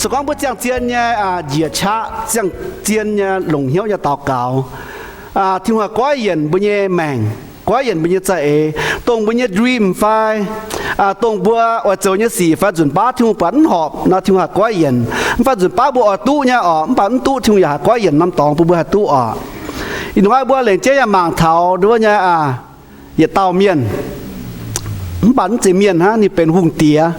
Se gorngv mbuo ziangh zien nyei njiec qaqv, ziangh zien nyei longc hnyouv nyei daux gaux, Tin-Hungh haih goiv yienc mbuo nyei maengc, goiv yienc mbuo nyei za'eix, dongh mbuo nyei dream fai dongh mbuo oix zoux nyei sic fai nzunc baav Tin-Hungh buatc mv horpc nor, Tin-Hungh haih goiv yienc. Mv fai nzunc baav mbuo oix duqv nyei orqc, mv baac mv duqv, Tin-Hungh yaac haih goiv yienc norm dorngx bun mbuo haih duqv orqc. Ih hnoi mbuo lengc jeiv yaac mangc taux nduov nyei yietc dauh mienh, mv baac mv zeiz mienh hnangv, ninh benx hungh diex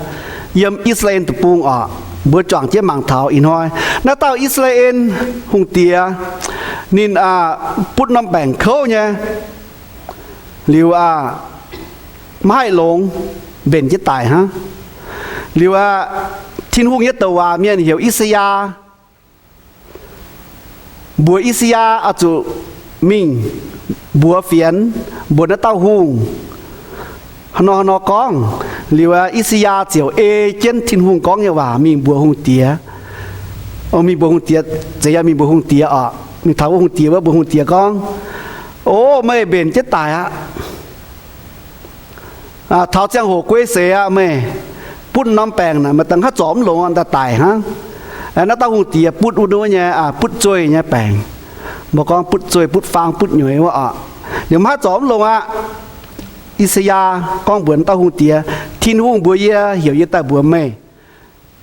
yiem I^saa^laa^en Deic-Bung orqc. Mbuo juangc jienv mangc taux ih hnoi naaiv dauh I^saa^laa^en hungh diex, ninh butv norm baengc kouv nyei, liuz maiv haih longx, mbenc jienv daic hnangv. Liuz aqv, Tin-Hungh nyei douc waac mienh heuc I^saa^yaa mbuox I^saa^yaa oix zuqc mingh mbuox fienx, mbuox naaiv dauh hungh, hnangv nor hnangv nor gorngv. Liuz aqv, I^saa^yaa ziouc ei jienv Tin-Hungh gorngv nyei waac mingh mbuox hungh diex. Mingh mbuox hungh diex, zeiz yaac mingh mbuox hungh diex orqc. Mingh taux wuov hungh diex wuov, mbuox hungh diex gorngv, O, meih mbenc jienv daic aqv. Taux ziangh hoc guei seix aqv, meih butv norm baengc naaic, meih da'haav zorc mv longx, daaih daic hnangv. Naaiv dauh hungh diex butv wuov nyei, butv zueih nyei baengc. Mbuo gorngv butv zueih, butv faang, butv nyueiz wuov orqc. Liuz maiv haih zorc mv longx aqv. I^saa^yaa gorngv mbuox dauh hungh diex, Tin-Hungh mbuox yie heuc yie daaih mbuox meih,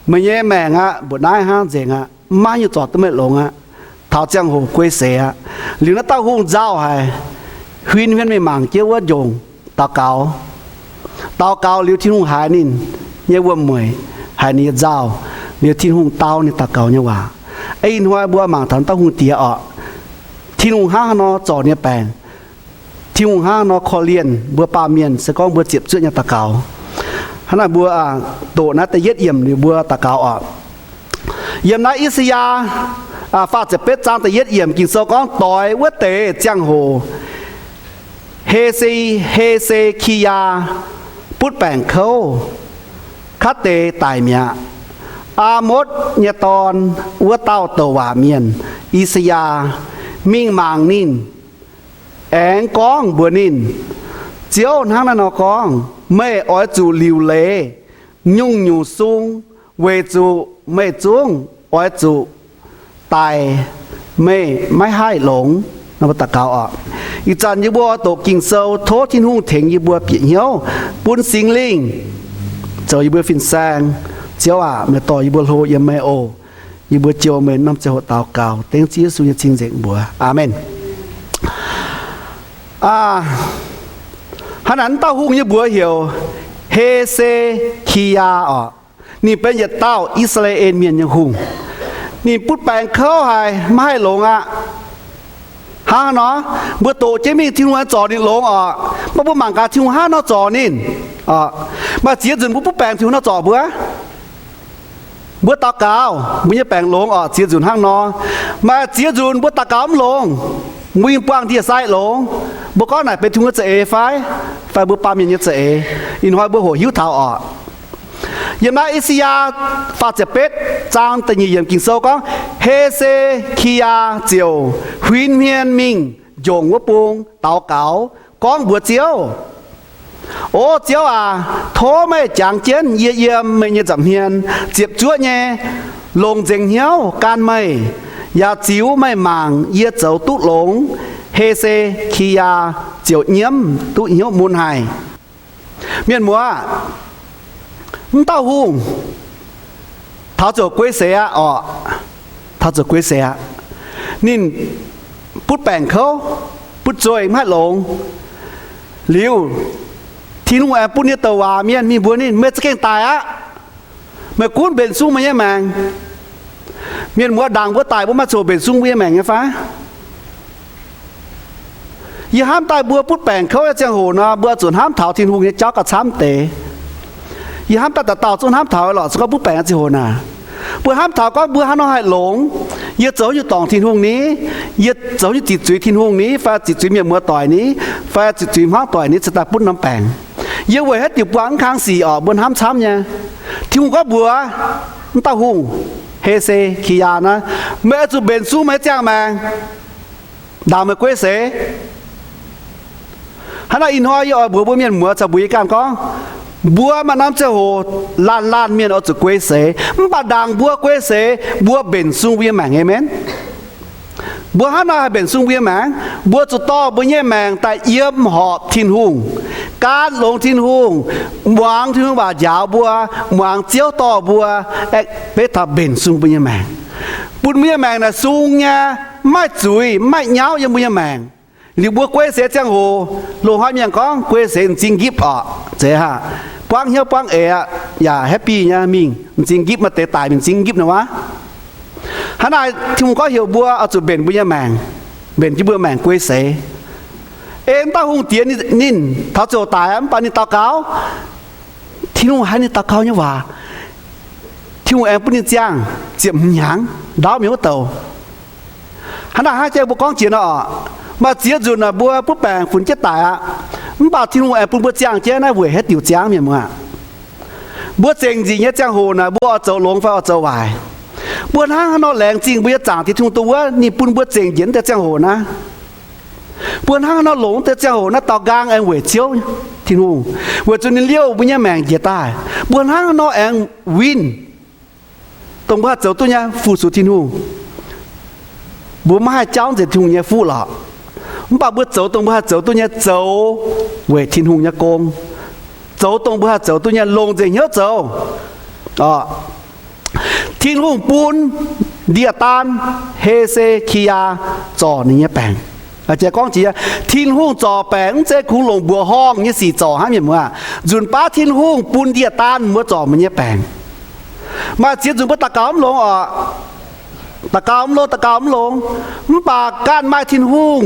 meih nyei maengc aqv, mbuoqc naaiv hnangv nzengc aqv, maiv maaih nyungc zorc duqv meih longx aqv. Taux ziangh hoc guei seix aqv. Liuz naaiv dauh hungh nzauh haic, huin huin mingh mangc jienv wuov njongc daux gaux. Daux gaux liuz Tin-Hungh haiz ninh nyei wuom-mueic, haiz ninh nyei nzauh. Liuz Tin-Hungh dau ninh daux gaux nyei waac. Ih hnoi mbuo mangc taux dauh hungh diex orqc, Tin-Hungh hnangv haaix nor zorc ninh nyei baengc, Tin-Hungh hnangv haaix nor korv-lienh mbuo baamh mienh se gorngv mbuo ziepc zuoqv nyei daux gaux. Hnangv naaic mbuo doqc naaiv da'yietv yiemc liuz mbuo daux gaux orqc. Yiem naaiv I^saa^yaa faah ziepc betv zaang da'yietv yiemc Ging-Sou gorngv, Doix wuov deix ziangh hoc He^se, He^se^ki^yaa butv baengc kouv, kaav deix daic mi'aqv. Aa^motv nyei dorn, wuov dauh douc waac mienh, I^saa^yaa, mingh mangc ninh, aengx gorngv mbuox ninh, Ziouv hnangv naaiv nor gorngv, Meih oix zuqc liuc leiz nyungc-nyungc sung, weic zuqc meih zungv oix zuqc daic, meih maiv haih longx. Ih zanc yie mbuo doqc Ging-Sou, tov Tin-Hungh tengx yie mbuo bieqc hnyouv, bun Singx Lingh zoux yie mbuo fin-saeng. Ziouv aac, meih dorh yie mbuo hlo yiem meih oc. Yie mbuo jiu meih norm ziangh hoc daux gaux dengv Ziouv Yesu nyei cing-nzengc mbuox. Aamen. Hnangv naaic, naaiv dauh hungh nyei mbuox heuc He^se^ki^yaa orqc. Ninh benx yietc dauh I^saa^laa^en Mienh nyei hungh. Ninh butv baengc kouv haic, maiv haih longx aqv. Hnangv nor, mbuo doqc jienv mingh Tin-Hungh aengx zorc ninh longx orqc. Mv baac mbuo mangc gaax Tin-Hungh hnangv nor zorc ninh. Maaih ziex nzunc mbuo butv baengc Tin-Hungh nor zorc mbuo. Mbuo daux gaux, mbuo nyei baengc longx orqc, ziex nzunc hnangv nor. Maaih ziex nzunc mbuo daux gaux mv longx, mbuo yiem buangh ndie-sai longx. Mbuo gorngv naaic benx Tin-Hungh nyei za'eix fai, fai mbuo baamh mienh nyei za'eix? Ih hnoi mbuo hoqc hiuv taux orqc. Yiem naaiv I^saa^yaa faah ziepc betv zaang da'nyeic yiemc Ging-Sou gorngv, He^se^ki^yaa ziouc huin hmien mingh njongc wuov bung daux gaux, gorngv mbuox Ziouv, O Ziouv aac, tov meih jangx jienv yie yiem meih nyei nza'hmien ziepc zuoqv nyei, longc nzengc hnyouv gan meih, yaac ziux meih mangc yie zoux duqv longx. He^se^ki^yaa ziouc nyiemv duqv hnyouv mun haic. Mienh muoz, mv dauh hungh taux ziouc guei seix aqv orqc. Taux ziouc guei seix aqv. Ninh butv baengc kouv, butv zueih, mv haih longx. Liuz, Tin-Hungh aengx bun nyei douc waac mienh mingh mbuox ninh, Meih za'gengh daic aqv. Meih gunv mbenc sung meih nyei maengc. Mienh muoz, ndaangc mbuo daic mbuo maaih ziangh hoc mbenc sung mbuo nyei maengc nyei fai? Yie hnamv daaih mbuo butv baengc kouv nyei ziangh hoc nor, mbuo zuqc hnamv taux Tin-Hungh nyei jauv gauh camv deix. Yie hnamv daaih dauh dauh zungv hnamv taux lorqc, se gorngv butv baengc nyei ziangh hoc naaic, mbuo hnamv taux gorngv mbuo hnangv nor haih longx. Yie zoux nyungc dorngc Tin-Hungh ni? Yie zoux nyungc ziqc zuiz Tin-Hungh ni, fai ziqc zuiz mienh muoz doic ni, fai ziqc zuiz hmuangv doic ni, cingx daaih butv norm baengc? Yie weic haaix diuc buangh mv kang sic orqc? Mbuo hnamv camv nyei. Tin-Hungh gorngv mbuox mv dauh hungh, He^se^ki^yaa naaiv, Meih oix zuqc mbenc sung meih nyei ziangh maengc, ndaangc meih guei seix. Hnangv naaic, ih hnoi yie oix mbuox mbuo mienh muoz caux mbuox yie ganh gorngv, Mbuo maaih norm ziangh hoc laanh laanh mienh oix zuqc guei seix, mv baac ndaangc mbuo guei seix, mbuo mbenc sung mbuo nyei maengc. Aamen. Mbuo hnangv haaix nor haih mbenc sung mbuo nyei maengc? Mbuo zuqc dorh mbuo nyei maengc daaih yiem horpc Tin-Hungh, gan longx Tin-Hungh, muangx Tin-Hungh waac njaaux mbuo, muangx Ziouv dorh mbuo, beiv taux mbenc sung mbuo nyei maengc. Bun mbuo nyei maengc naaic sung nyei, mv maaih zuiz, mv maaih nyauv yiem mbuo nyei maengc. Liuz mbuo guei seix ziangh hoc, loz-hnoi mienh gorngv guei seix m'zing ngipv orqc, zeiz aqv, buangv hnyouv buangv eix aqv, yaac happy nyei mingh, m'zing ngipv, maaih deix daic mingh m'zing ngipv nor wuov. Hnangv naaic Tin-Hungh gorngv heuc mbuo oix zuqc mbenc mbuo nyei maengc, mbenc jienv mbuo maengc guei seix. Ei dauh hungh diex ninh taux ziouc daic aqv, mv baac ninh daux gaux, Tin-Hungh haiz ninh daux gaux nyei waac. Tin-Hungh aengx bun ninh ziangh ziepc hmz hnyangx, ndaauv mingh wuov douc. Hnangv naaic hnangv jang mbuo gorngv jiex nor orqc, maaih ziex nzunc naaic mbuo butv baengc funx jienv daic aqv, mv baac Tin-Hungh aengx bun mbuo ziangh jienv naaiv weic haaix diuc ziangv mienh muoz. Mbuo zengc nzengc nyei ziangh hoc naaic mbuo oix zoux longx fai oix zoux waaic? Mbuo hnangv haaix nor laengz zingh mbuo nyei Zaangc Diex Tin-Hungh dongh wuov ninh bun mbuo zengc njiec naaiv deix ziangh hoc naaiv? Mbuo hnangv haaix nor longc naaiv deix ziangh hoc naaiv daaux nqaang aengx weic Ziouv Tin-Hungh, weic zuqc ninh liouh mbuo nyei maengc njiec daaih? Mbuo hnangv haaix nor aengx win dongh mbuo haih zoux duqv nyei fu-sux Tin-Hungh? Mbuo maiv haih jauv nzengc Tin-Hungh nyei fuqv lorqc. Mv baac mbuo zoux dongh mbuo haih zoux duqv nyei, zoux weic Tin-Hungh nyei gong, zoux dongh mbuo haih zoux duqv nyei, longc nzengc hnyouv zoux. Tin-Hungh bun ndie-daan, He^se^ki^yaa, zorc ninh nyei baengc. Jiex gorngv jiex, Tin-Hungh zorc baengc mv zeiz kungx longc mbuoqc horngh nyei sic zorc hnangv, mienh muoz. Nzunc baav Tin-Hungh bun ndie-daan mbuo zorc mbuo nyei baengc. Maaih ziex nzunc mbuo daux gaux mv longx orqc, daux gaux mv longx, daux gaux mv longx. Mv baac ganh maaih Tin-Hungh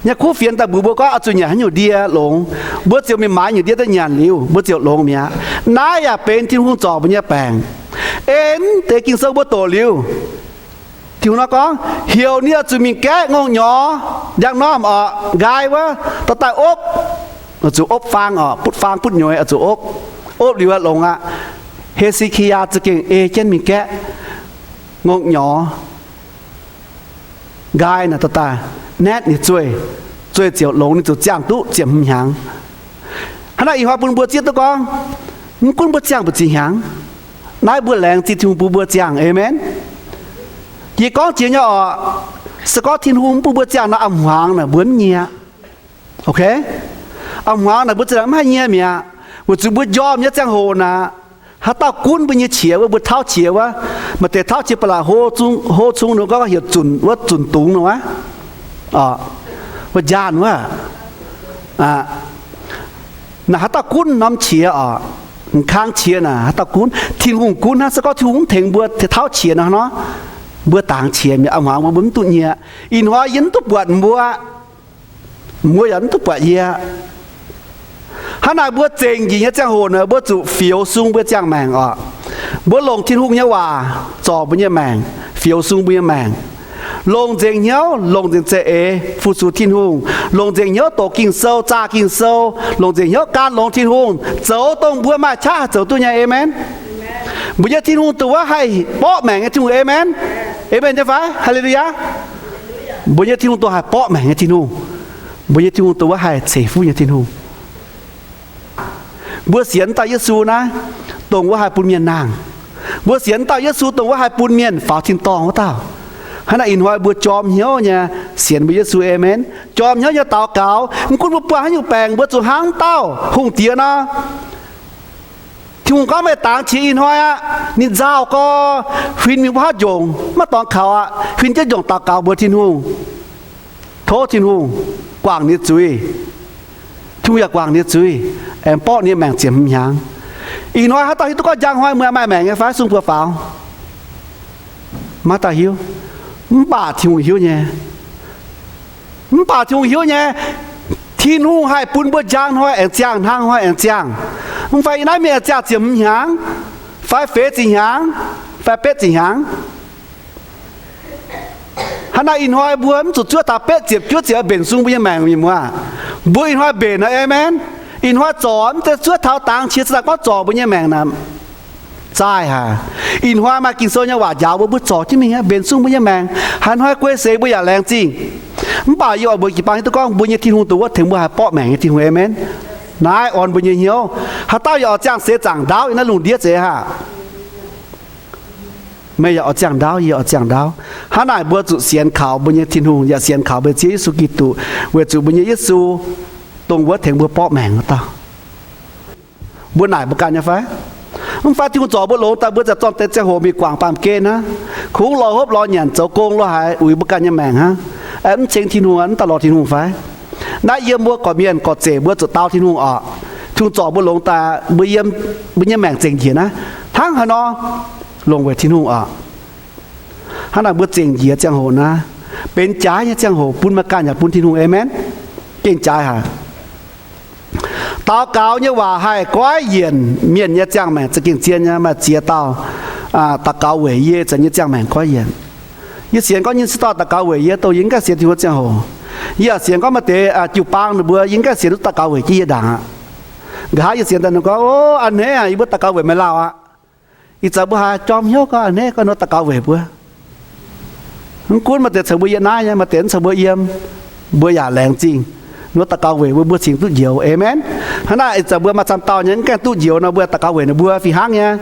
nyei kuv fienx daaih mbuox mbuo gorngv oix zuqc nyanc haaix nyungc ndie longx, mbuo ziouc mingh maaiz nyungc ndie daaih nyanc liuz, mbuo ziouc longx mi'aqv. Naaiv yaac benx Tin-Hungh zorc mbuo nyei baengc. Ei mv deix Ging-Sou mbuo doqc liuz, Tin-Hungh nor gorngv heuc ninh oix zuqc mingh gaeqv ngongh-nyorx, ndiangx-normh orqc, nqaai wuov, dorh daaih opv. Oix zuqc opv faang orqc, butv faang butv nyueiz oix zuqc opv. Opv liuz longx aqv. He^se^ki^yaa za'gengh ei jienv mingh gaeqv ngongh-nyorx, nqaai naaic dorh daaih naetv ninh zueih, zueih ziouc longx, ninh ziouc ziangh duqv ziepc hmz hnyangx. Hnangv naaic ih hnoi bun mbuo zieqv duqv gorngv, mv gunv mbuo ziangh mbu'ziex hnyangx, naaiv mbuo laengz zingh Tin-Hungh bun mbuo ziangh. Aamen. Yie gorngv jiex nyei orqc, se gorngv Tin-Hungh mv bun mbuo ziangh nor, a'hmuangx naaic mbuo mv nyie. Ok, a'hmuangx naaic mbuo za'gengh mv haih nyie mi'aqv, weic zuqc mbuo njormh nyei ziangh hoc naaic, haaix dauh gunv mbuo nyei qiex wuov, mbuo tauv qiex wuov, maaih deix tauv qiex ba'laqc hlo cung nor gorngv heuc zunc wuov, zunc dungz nor wuov, wuov njaanh wuov. Naaic haaix dauh gunv norm qiex orqc? M'kang qiex naaic haaix dauh gunv? Tin-Hungh gunv hnangv. Se gorngv Tin-Hungh mv tengx mbuo taux tauv qiex nor, hnangv nor mbuo dangx qiex mi'aqv, a'hmuangx mbuo mv duqv nyie. Ih hnoi yie mv duqv buatc mbuo, mbuo yaac mv duqv buatc yie. Hnangv naaic mbuo zengc njiec nyei ziangh hoc naaic, mbuo zuqc fioux sung mbuo ziangh maengc orqc. Mbuo longc Tin-Hungh nyei waac zorc mbuo nyei maengc, fioux sung mbuo nyei maengc. Longc nzengc hnyouv, longc nzengc za'eix fu-sux Tin-Hungh, longc nzengc hnyouv doqc Ging-Sou, zaah Ging-Sou, longc nzengc hnyouv gan longx Tin-Hungh, zoux dongh mbuo maaih qaqv haih zoux duqv nyei. Aamen. Mbuo nyei Tin-Hungh dongh wuov haih borqv maengc nyei Tin-Hungh. Aamen. Aamen nyei fai? Haa^le^lu^yaa. Mbuo nyei Tin-Hungh dongh haih borqv maengc nyei Tin-Hungh. Mbuo nyei Tin-Hungh dongh wuov haih ceix fuqv nyei Tin-Hungh. Mbuo sienx dauh Yesu naaiv, dongh wuov haih bun mienh nangh. Mbuo sienx dauh Yesu dongh wuov haih bun mienh faaux tin-dorngh wuov dauh. Hnangv naaic ih hnoi mbuo jorm hnyouv nyei sienx mbuo Yesu. Aamen. Jorm hnyouv nyei daux gaux, mv gunv mbuo buangh haaix nyungc baengc, mbuo zuqc hnangv dauh hungh diex nor. Tin-Hungh gorngv meih dangx qiex ih hnoi aqv. Ninh nzauh gorx, huin mingh wuov haav njongc, maiv dorngx kaux aqv, huin jienv njongc daux gaux mbuox Tin-Hungh, tov Tin-Hungh guangc ninh nyei zuiz. Tin-Hungh yaac guangc ninh nyei zuiz, aengx borqv ninh nyei maengc ziepc hmz hnyangx. Ih hnoi haaix dauh hiuv duqv gorngv njang hnoi meih maaih maengc nyei fai? Sung buoz faaux. Maiv dauh hiuv. Mv baac Tin-Hungh hiuv nyei. Mv baac Tin-Hungh hiuv nyei. Tin-Hungh haih bun mbuo njang hnoi aengx ziangh, hnangv hnoi aengx ziangh. Mv fai ih naaiv mingh aengx ziangh ziepc hmz hnyangx, fai feix ziepc hnyangx, fai betv ziepc hnyangx. Hnangv naaic ih hnoi mbuo mv zuqc zuov taux betv ziepc juov ziepc mbenc sung mbuo nyei maengc, mienh muoz. Mbuo ih hnoi mbenc nor, aamen. Ih hnoi zorc mv zeiz zuov taux dangx qiex, se daaih gorngv zorc mbuo nyei maengc naaic. Zaih haic. Ih hnoi maaih Ging-Sou nyei waac njaaux mbuo, mbuo zorc jienv mingh aqv, mbenc sung mbuo nyei maengc. Haaix hnoi guei seix mbuo yaac laengz zingh. Mv baac yie oix mbuox jiu-baang hiuv duqv gorngv mbuo nyei Tin-Hungh dongh wuov tengx mbuo haih borqv maengc nyei Tin-Hungh, aamen. Naaiv orn mbuo nyei hnyouv. Haaix dauh yaac oix ziangh seix zaangc ndaauv yiem naaiv lungh ndiev zeiz haah? Meih yaac oix ziangh ndaauv, yie oix ziangh ndaauv. Hnangv naaic mbuo zuqc sienx kaux mbuo nyei Tin-Hungh, yaac sienx kaux mbuo nyei Ziouv Yesu Giduc, weic zuqc mbuo nyei Yesu dongh wuov tengx mbuo borqv maengc wuov dauh. Mbuo naaic mbuo ganh nyei fai? Mv fai Tin-Hungh zorc mbuo longx daaih mbuo ziouc zorng deix ziangh hoc mingh guangc baamh gen hnangv, kungx lorz hopv lorz nyanc zoux gong lo haaix uix mbuo ganh nyei maengc hnangv. Aengx mv ceng Tin-Hungh, mv daaih lorz Tin-Hungh fai? Naaiv yiem mbuo gorqv-mienh gorqv-zeic mbuo zuqc dau Tin-Hungh oc. Tin-Hungh zorc mbuo longx daaih mbuo yiem, mbuo nyei maengc zengc njiec naaiv hnangv haaix nor, longc weic Tin-Hungh oc. Hnangv naaic mbuo zengc njiec ziangh hoc naaiv benx jaaix nyei ziangh hoc bun meih ganh yaac bun Tin-Hungh. Aamen. Gengh jaaix haic. Daux gaux nyei waac haih goiv yienc mienh nyei ziangh maengc za'gengh zien nyei. Maaih ziex dauh daux gaux weic yie, zanc nyei ziangh maengc goiv yienc. Yie sienx gorngv nyei se dauh daux gaux weic yie, dongh yie mv gaengh sienx Tin-Hungh ziangh hoc. Yie yaac sienx gorngv maaih deix jiu-baang ninh mbuo yie mv gaengh sienx duqv daux gaux weic jienv yie ndaangc aqv. Nqa'haav yie sienx daaih ninh gorngv, O, a'hneiv aac, yie mbuo daux gaux weic meih lauh aqv. Ih zanc mbuo haiz jorm hnyouv gorngv a'hneiv gorngv ninh daux gaux weic mbuo. Mv gunv maaih deix caux mbuo yietc naaiv nyei, maaih deix mv caux mbuo yiem, mbuo yaac laengz zingh ninh mbuo daux gaux weic mbuo, mbuo cingx duqv njoux. Aamen. Hnangv naaic ih zanc mbuo maaih camv dauh nyei mv gaengh duqv njoux nor, mbuo daux gaux weic ninh mbuo fih hnangv nyei.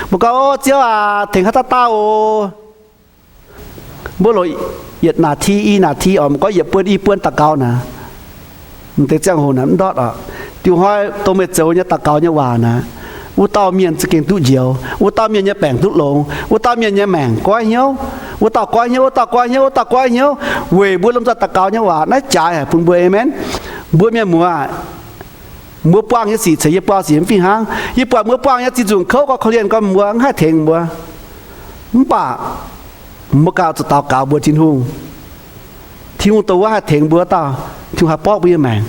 Mbuo gorngv, O Ziouv aac, tengx haaix dauh dauh oc. Mbuo longc yietc นาที i นาที oc, mv gorngv yietc buonc i buonc daux gaux naaic, m'deix ziangh hoc naaic mv ndortv oc. Diuh hnoi dongh meih zoux nyei daux gaux nyei waac naaic, wuov dauh mienh za'gengh duqv njoux, wuov dauh mienh nyei baengc duqv longx, wuov dauh mienh nyei maengc goiv hnyouv, wuov dauh goiv hnyouv, wuov dauh goiv hnyouv, wuov dauh goiv hnyouv, weic mbuo lomh nzoih daux gaux nyei waac naaiv jaaix haic bun mbuo. Aamen. Mbuo mienh muoz, mbuo buangh nyei sic caux yie buangh sic mv fih hnangv. Yie buatc mbuo buangh nyei zinh nzunc kouv gorx, korv-lienh gorx, mbuo mv haih tengx mbuo. Mv baac mbuo gauh zuqc daux gaux mbuox Tin-Hungh. Tin-Hungh dongh wuov haih tengx mbuo dauh. Tin-Hungh haih borqv mbuo nyei maengc.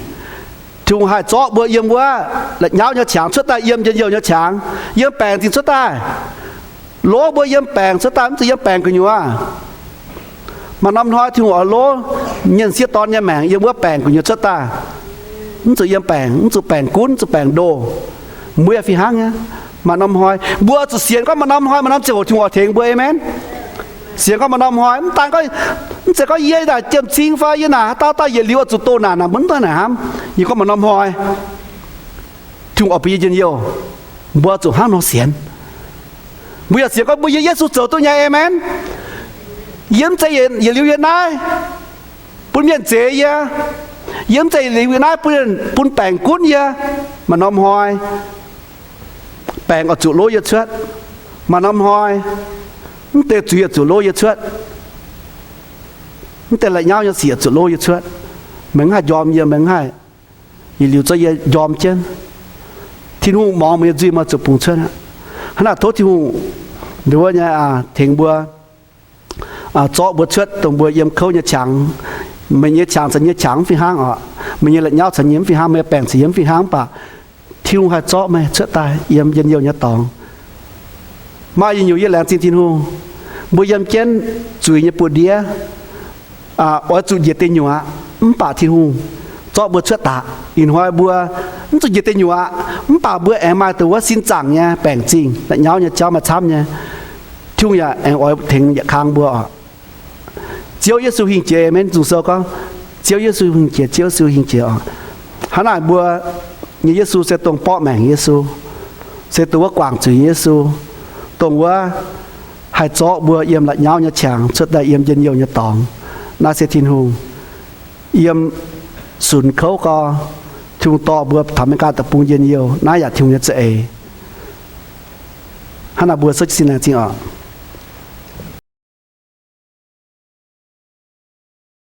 Tin-Hungh haih zorqv mbuo yiem wuov la'nyauv nyei qangx cuotv daaih yiem njien-youh nyei qangx, yiem baengc zingh cuotv daaih. Lov mbuo yiem baengc cuotv daaih, mv zuqc yiem baengc gu'nyuoz. Maaih norm hnoi Tin-Hungh oix lov mienh sieqv dorn nyei maengc yiem wuov baengc gu'nyuoz cuotv daaih, mv zuqc yiem baengc, mv zuqc baengc gunv, mv zuqc baengc ndoh. Mbuo yaac fih hnangv nyei. Maaih norm hnoi mbuo zuqc sienx gorngv maaih norm hnoi maaih norm ziangh hoc Tin-Hungh oix tengx mbuo. Aamen. Sienx gorngv maaih norm hnoi mv daan gorngv, mv zeiz gorngv yie naaic jiem-cing fai yie naaic haaix dauh dauh yietc liuz oix zuqc doh naanc naaic, mv daan naaic hnamv. Yie gorngv maaih norm hnoi Tin-Hungh oix bun yie njien-youh. Mbuo zuqc hnangv nor sienx. Mbuo yaac sienx gorngv mbuo yiem Yesu zoux duqv nyei. Aamen. Yie mv zeiz yietc liuz yiem naaiv bun mienh zeix yie. Yie mv zeiz yietc liuz yiem naaiv bun, bun baengc gunv yie. Maaih norm hnoi baengc oix zuqc lov yie cuotv. Maaih norm hnoi mv deix zuiz oix zuqc lov yie cuotv. Mv deix la'nyauv nyei sic oix zuqc lov yie cuotv. Meih mv haih njorm yie, meih mv haih yietc liuz zorqv yie njorm jienv. Tin-Hungh muangx meih nyei nzuih, meih zuqc bungx cuotv aqv. Hnangv naaic tov Tin-Hungh nduov nyei tengx mbuo, zorqv mbuo cuotv dongh mbuo yiem kouv nyei qangx. Meih nyei qangx caux yie nyei qangx mv fih hnangv oc. Meih nyei la'nyauv caux yie mv fih hnangv, meih nyei baengc caux yie mv fih hnangv, mv baac Tin-Hungh haih zorqv meih cuotv daaih yiem njien-youh nyei dorngx. Maaih yietc nyungc yie laengz zingh Tin-Hungh. Mbuo yiem jienv zuiz nyei buoz-ndiev, oix zuqc njiec deic nyuoqc aqv, mv baac Tin-Hungh zorqv mbuo cuotv daaih. Ih hnoi mbuo mv zuqc njiec deic nyuoqc aqv, mv baac mbuo aengx maaih dongh wuov sin zaangc nyei baengc zingh, la'nyauv nyei jauv maaih camv nyei. Tin-Hungh yaac aengx oix tengx yietc kang mbuo oc. Ziouv Yesu hingh jiex. Aamen. Zungh sou gorngv, Ziouv Yesu hingh jiex, Ziouv Yesu hingh jiex oc. Hnangv naaic mbuo nyei Yesu se dongh borqv maengc Yesu, se dongh wuov guangc zuiz Yesu, dongh wuov haih zorqv mbuo yiem la'nyauv nyei qangx cuotv daaih yiem njien-youh nyei dorngx. Naaiv se Tin-Hungh. Yiem sunx kouv gorx, Tin-Hungh dorh mbuo taux Meigaa Deic-Bung njien-youh. Naaiv yaac Tin-Hungh nyei za'eix. Hnangv naaic mbuo souv jienv sin laengz zingh oc.